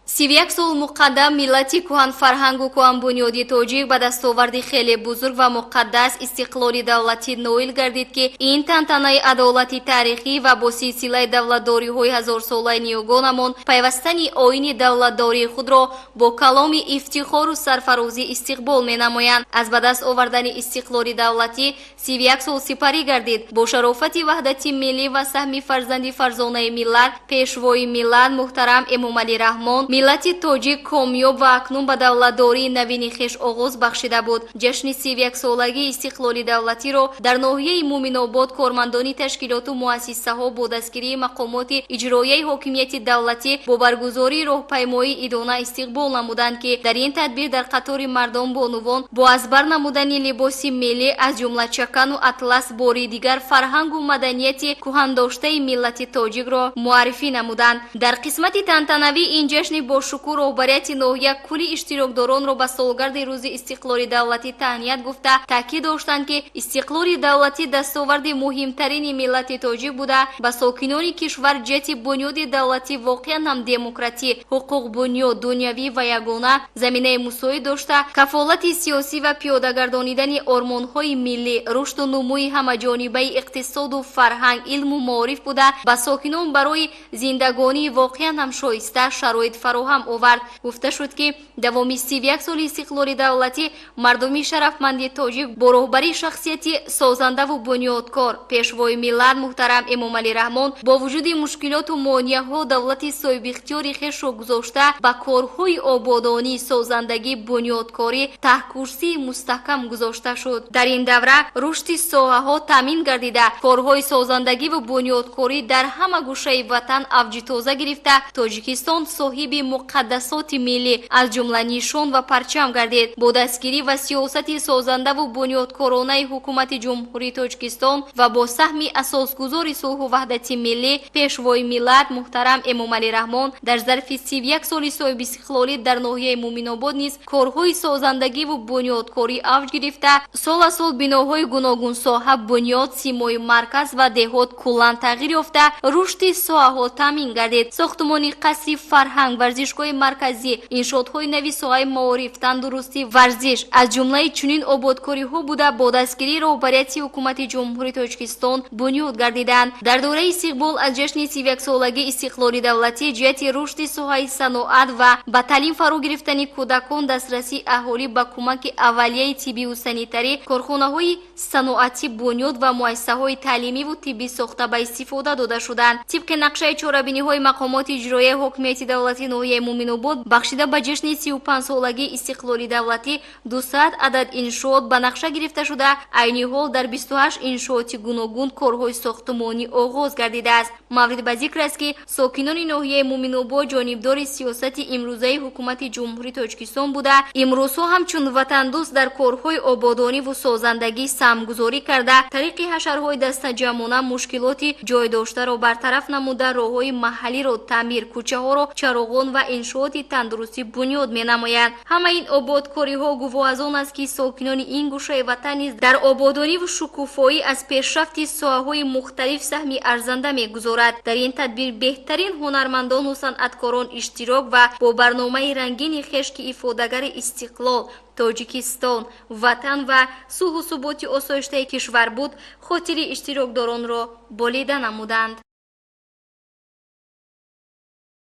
31 сол муқаддам миллати кӯҳанфарҳангу кӯҳанбунёди тоҷик ба дастоварди хеле бузург ва муқаддас, истиқлоли давлатӣ ноил гардид, ки ин тантанаи адолати таърихӣ ва бо силсилаи давлатдориҳои ҳазорсолаи ниёгонамон пайвастани оини давлатдории худро бо каломи ифтихору сарфарозӣ истиқбол менамоянд. Аз ба даст овардани истиқлоли давлатӣ 31 сол сипарӣ гардид. Бо шарофати ваҳдати миллӣ ва саҳми фарзанди фарзонаи миллат, Пешвои миллат муҳтарам Эмомалӣ Раҳмон, миллати тоҷик комёб ва акнун ба давлатдории навини хеш оғоз бахшида буд. Ҷашни 31-солагии истиқлоли давлатиро дар ноҳияи Муъминобод кормандони ташкилоту муассисаҳо бо дастгирии мақомоти иҷроияи ҳокимияти давлатӣ бо баргузории роҳпаймоии идона истиқбол намуданд, ки дар ин тадбир дар қатори мардон бонувон бо аз бар намудани либоси миллӣ, аз ҷумла чакану атлас, бори дигар фарҳангу маданияти кӯҳандоштаи миллати тоҷикро муаррифӣ намуданд. Дар қисмати тантанавии ин ҷашни бошукӯҳ роҳбарияти ноҳия кулли иштирокдоронро ба солгарди рӯзи истиқлоли давлатӣ таҳният гуфта, таъкид доштанд, ки истиқлоли давлатӣ дастоварди муҳимтарини миллати тоҷик буда, ба сокинони кишвар ҷиҳати бунёди давлатӣ воқеан ҳам демократӣ, ҳуқуқбунёд, дунявӣ ва ягона заминаи мусоид дошта, кафолати сиёсӣ ва пиёдагардонидани ормонҳои миллӣ, рушду нумӯи ҳамаҷонибаи иқтисоду фарҳанг, илму маориф буда, ба сокинон барои зиндагонии воқеан ҳам шоиста шароит фароҳам овард. Гуфта шуд, ки давоми 31 соли истиқлоли давлатӣ мардуми шарафманди тоҷик бо роҳбарии шахсияти созандаву бунёдкор, Пешвои миллат муҳтарам Эмомалӣ Раҳмон, бо вуҷуди мушкилоту монеаҳо давлати соҳибихтиёри хешро гузошта, ба корҳои ободонӣ, созандагӣ, бунёдкорӣ таҳкурсии мустаҳкам гузошта шуд. Дар ин давра рушди соҳаҳо таъмин гардида, корҳои созандагиву бунёдкорӣ дар ҳама гӯшаи ватан авҷи тоза гирифта, Тоҷикистон соҳиби муқаддасоти миллӣ, аз ҷумла нишон ва парчам гардид. Бо дастгирӣ ва сиёсати созандаву бунёдкоронаи Ҳукумати Ҷумҳурии Тоҷикистон ва бо саҳми асосгузори сулҳу ваҳдати миллӣ, Пешвои миллат муҳтарам Эмомалӣ Раҳмон, дар зарфи 31 соли соҳибистиқлолӣ дар ноҳияи Муъминобод низ корҳои созандагиву бунёдкорӣ авҷ гирифта, сол аз сол биноҳои гуногунсоҳа бунёд, симои марказ ва деҳот куллан тағйир ёфта, рушди соҳаҳо таъмин гардид. Сохтумони қасри фарҳанг, варзишгоҳи марказӣ, иншоотҳои нави соҳаи маориф, тандурустӣ, варзиш аз ҷумлаи чунин ободкориҳо буда, бо дастгирии роҳбарияти Ҳукумати Ҷумҳурии Тоҷикистон бунёд гардиданд. Дар доираи истиқбол аз ҷашни 31-солагии истиқлоли давлатӣ, ҷиҳати рушди соҳаи саноат ва ба таълим фаро гирифтани кӯдакон, дастрасии аҳолӣ ба кӯмаки аввалияи тиббиву санитарӣ, корхонаҳои саноатӣ бунёд ва муассисаҳои таълимиву тиббӣ сохта, ба истифода дода шуданд. Тибқи нақшаи чорабиниҳои мақомоти иҷроияи ҳокимияти давлатии ноҳияи Муъминобод, бахшида ба ҷашни 35-солагии истиқлоли давлатӣ 200 адад иншоот ба нақша гирифта шуда, айни ҳол дар 28 иншооти гуногун корҳои сохтумонӣ оғоз гардидааст. Маврид ба зикр аст, ки сокинони ноҳияи Муъминобод ҷонибдори сиёсати имрӯзаи Ҳукумати Ҷумҳурии Тоҷикистон буда, имрӯзҳо ҳамчун ватандӯст дар корҳои ободониву созандагӣ саҳмгузорӣ карда, тариқи ҳашарҳои дастаҷамъона мушкилоти ҷойдоштаро бартараф намуда, роҳҳои маҳаллиро таъмир, кӯчаҳоро чароғон ва иншооти тандурустӣ бунёд менамоянд. Ҳамаи ин ободкориҳо гувоҳ аз он аст, ки сокинони ин гӯшаи ватан низ дар ободониву шукуфоӣ аз пешрафти соҳаҳои мухталиф саҳми арзанда мегузорад. Дар ин тадбир беҳтарин ҳунармандону санъаткорон иштирок ва бо барномаи рангини хеш, ки ифодагари истиқлол, Тоҷикистон, ватан ва сулҳу суботи осоиштаи кишвар буд, хотири иштирокдоронро болида намуданд.